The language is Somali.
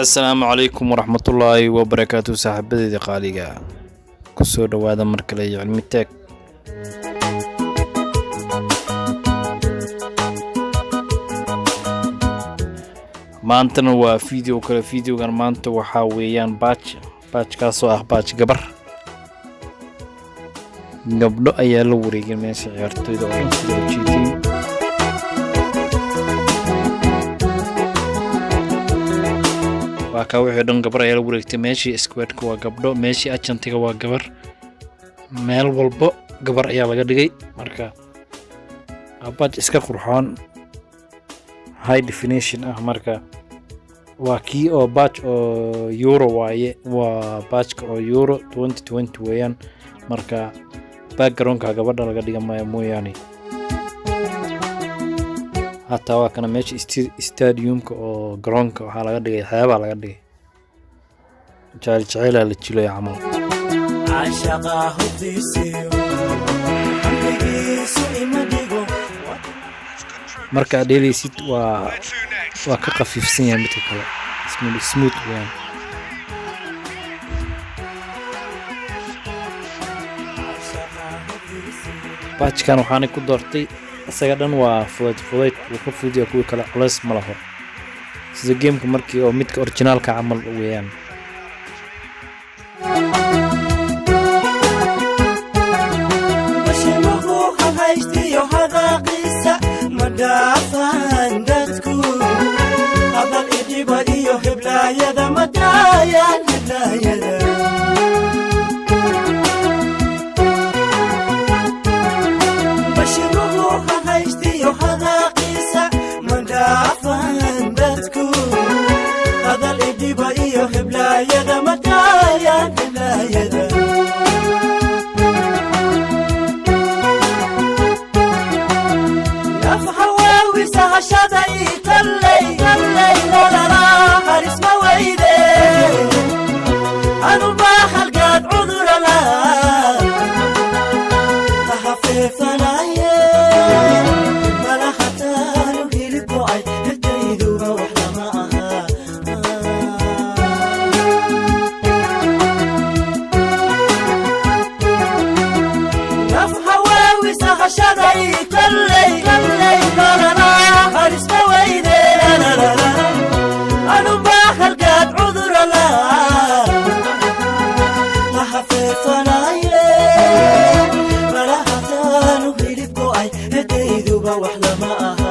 Asalaamu calaykum waraxmatullaahi wabarakaatu, saaxiibadeeda qaaliga. Kusoo dhowaada mar kale iyo Cilmi Tech. Maantana waa video kale. Videogan maanta waxaa weeyaan patch, patchkaasoo ah patch gabar. Gabdho ayaa la wareegay meesha, ciyaartoyda oo dhan, sida ujeediin. Waa kaa, wixii dhan gabar ayaa la wareegtay. Meeshii squadka waa gabdho, meeshii agentiga waa gabar, meel walbo gabar ayaa laga dhigay. Marka waa patch iska qurxoon, high definition ah. Marka waa kii oo patch oo Euro waaye, waa patchka oo Euro 2020 weeyaan. Marka backgroundka gabadha laga dhiga maya mooyaane, hataa waa kana meesha stadiumka oo garoonka waxaa laga dhigay, xeebaa laga dhigay, jecel jeceylaa la jilaya camal. Caashaqa hubdiisiyo qalbigiisu ima dhigo. Marka aad dheelaysid waa ka khafiifsan yahay midka kale, smooth smooth weeyaan. Patchkan waxaana ku doortay isaga dhan waa fudayd fudayd, wuu ka fudud yahay kuwii kale, culays ma laho, sida gameka markii oo midka originaalka camal weeyaan. Bashimuhu haystiyo hadaaqiisa ma dhaafaan dadku, hadal idhiba iyo heblaayada ma daayaan heblaayada. Bashimuhu haystiyo hadaaqiisa ma dhaafaan dadku, hadal idhiba iyo heblaayada ma daayaan heblaayada. Nafhawaawisa hashaday kallay kallay nolola harisma weyde, anubaa halgaad cudurala lahafeefanaye, malahataanu hilib go'ay cidayduba wax lama aha. Nafhawaawisa hashaday kallay kallay nolola harisma weyde, anubaa halgaad cudurala lahafeefanaye, malahataanu hilib go'ay cidayduba wax lama aha.